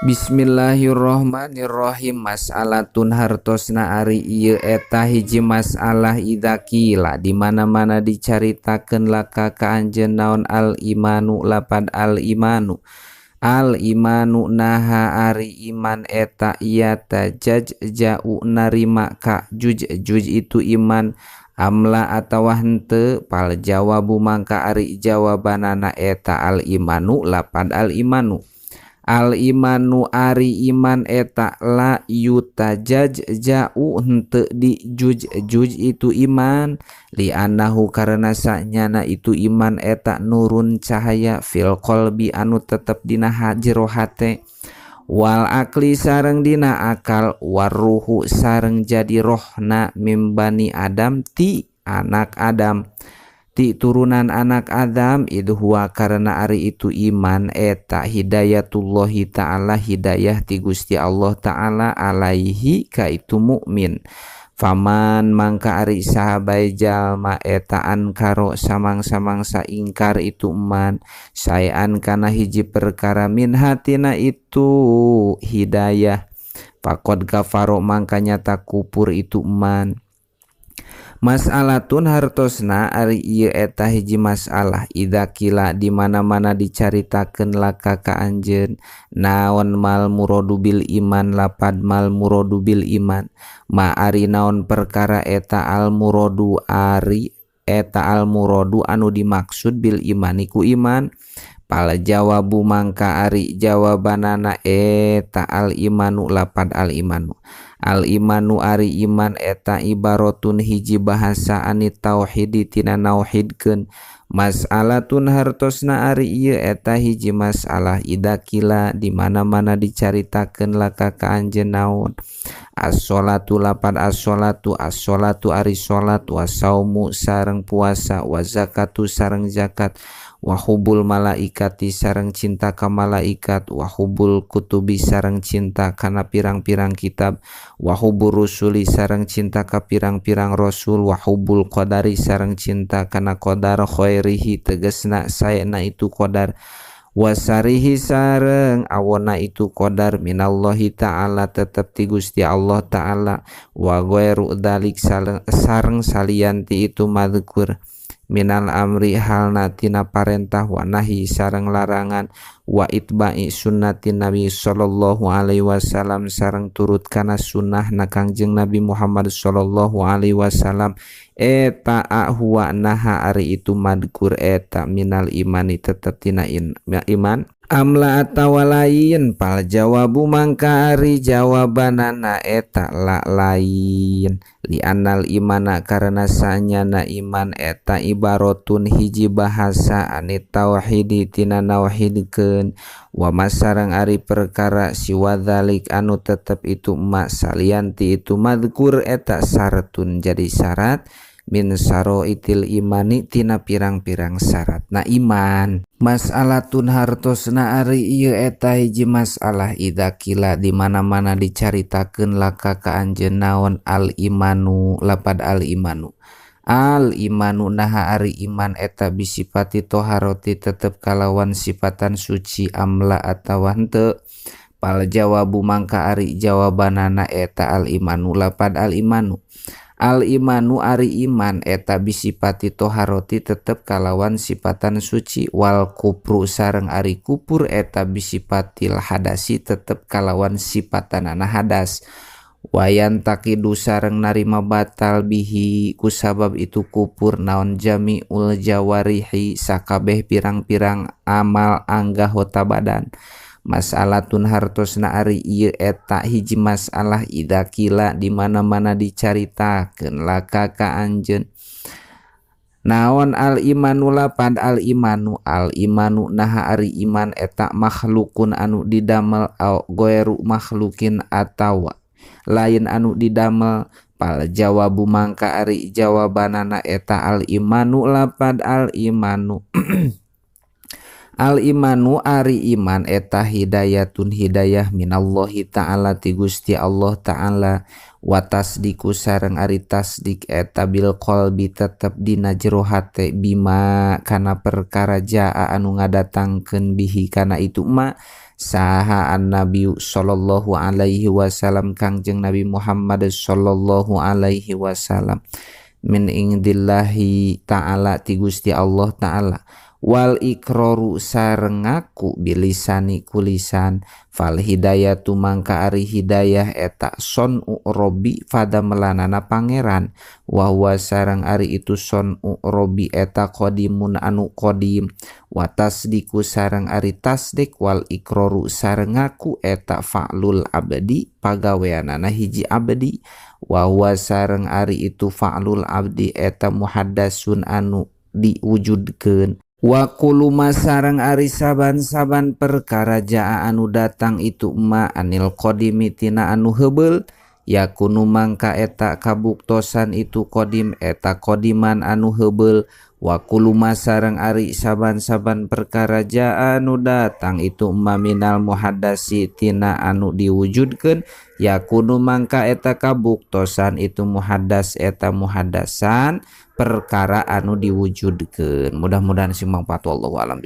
Bismillahirrahmanirrahim. Mas'alatun hartosna ari ieu eta hiji masalah idza qila di mana-mana dicaritakeun laka ka anjeun naon al imanu lapad al imanu. Al imanu naha ari iman eta yatajaj jau narima ka juj juj itu iman amla atawa henteu pal jawabu mangka ari jawabanana eta al imanu lapad al imanu. Al imanu ari iman eta la yutajaj jau henteu di juj juj itu iman li annahu karena sanyana itu iman eta nurun cahaya fil qalbi anu tetep dina jero hate wal akli sareng dina akal waruhu sareng jadi rohna mimbani Adam ti anak Adam ti turunan anak Adam itu huwa karena ari itu iman eta hidayatullahi ta'ala hidayah ti Gusti Allah ta'ala alaihi ka itu mukmin. Faman mangka ari sahabai jalma eta ankaro samang-samangsa ingkar itu iman saean kana hiji perkara min hatina itu hidayah faqad kafaro mangka nyata kupur itu iman. Mas'alatun hartosna ari ieu eta hiji masalah idza qila di mana-mana dicaritakeun laka ka anjeun naon mal muradu bil iman lapad mal muradu bil iman ma ari naon perkara eta al muradu ari eta al muradu anu dimaksud bil imani ku iman pal jawabu mangka ari jawabanana eta al imanu lapad al imanu. Al imanu ari iman eta ibaratun hiji bahasa ani tauhidi tina nauhidkeun. Mas'alatun hartosna ari ieu eta hiji masalah idza qila di mana-mana dicaritakeun laka ka anjeun naon as-sholatu lapad as-sholatu as-sholatu ari salat wa saumu sareng puasa wa zakatu sareng zakat wa hubul malaikati sareng cinta ka malaikat wa hubul kutubi sareng cinta kana pirang-pirang kitab wa hubur rusuli sareng cinta ka pirang-pirang rasul wa hubul qadari sareng cinta kana qadar khairihi tegasna saena itu qadar wasarihi sareng awona itu qadar minallahi ta'ala tetep ti Gusti Allah ta'ala wa ghairu dzalik sareng salianti itu madzkur minal amri halna tina parentah wa nahi sareng larangan wa itba'i sunnati Nabi sallallahu alaihi wasallam sareng turut kana sunnah na Kangjeng Nabi Muhammad sallallahu alaihi wasallam eta huwa naha ari itu madkur eta minal imani tetep tina iman amla atawa lain pal jawabu mangka ari jawabanana eta la lain li anal imana karena sanyana iman eta ibaratun hiji bahasa ani tauhidi tina nauhidkeun wa masarang ari perkara siwa dzalik anu tetep itu ma salianti itu madkur eta syaratun jadi syarat min saroitil imani tina pirang-pirang syarat na iman. Mas'alatun hartosna ari ieu eta hiji masalah idza qila di mana-mana dicaritakeun laka ka anjeun naon al imanu lapad al imanu. Al imanu naha ari iman eta bisipati toharoti tetep kalawan sifatan suci amla atawa henteu pal jawabu mangka ari jawabanana eta al imanu lapad al imanu. Al imanu ari iman eta bisipati toharoti tetep kalawan sifatan suci wal kupru sareng ari kupur eta bisipatil hadasi tetep kalawan sipatanana hadas wayan takidu sareng narima batal bihi kusabab itu kupur naon jamiul jawarihi sakabeh pirang-pirang amal anggota badan. Mas'alatun hartosna ari ieu eta hiji masalah idza qila di mana-mana dicaritakeun laka ka anjeun naon al imanu lapad al imanu. Al imanu naha ari iman eta makhlukun anu didamel au ghairu makhlukin atawa lain anu didamel pal jawabu mangka ari jawabanana eta al imanu lapad al imanu. Al imanu ari iman eta hidayatun hidayah minallahi ta'ala ti Gusti Allah ta'ala, wa tasdiku sareng ari tasdik eta bil qalbi tetep dina jero hate, bima kana perkara jaa anu ngadatangkeun, bihi kana itu ma, saha an-nabi sallallahu alaihi wasallam, Kangjeng Nabi Muhammad sallallahu alaihi wasallam, min indillahi ta'ala ti Gusti Allah ta'ala, wal iqraru sareng ngaku, bilisani ku lisan. Fal hidayatu mangka ari hidayah eta son'u robbi padamelanana Pangeran, wa huwa sareng ari itu son'u robbi eta qadimun anu qadim, wa tasdiku sareng ari tasdik, wal iqraru sareng ngaku eta fa'lul abdi pagaweanana hiji abdi, wa huwa sareng ari itu fa'lul abdi eta muhaddasun anu diwujudkeun. Wa kullu ma sareng ari saban-saban perkara, jaa anu datang itu ma, anil qadimi tina anu heubeul, yakunu mangka eta kabuktosan itu qadim eta qadiman anu heubeul. Wa kullu ma sareng ari saban-saban perkara, jaa anu datang itu ma, minal muhaddasi tina anu diwujudkeun, yakunu mangka eta kabuktosan itu muhaddas eta muhaddasan perkara anu diwujudkeun. Mudah-mudahan sing mangfaat. Wallahu alam.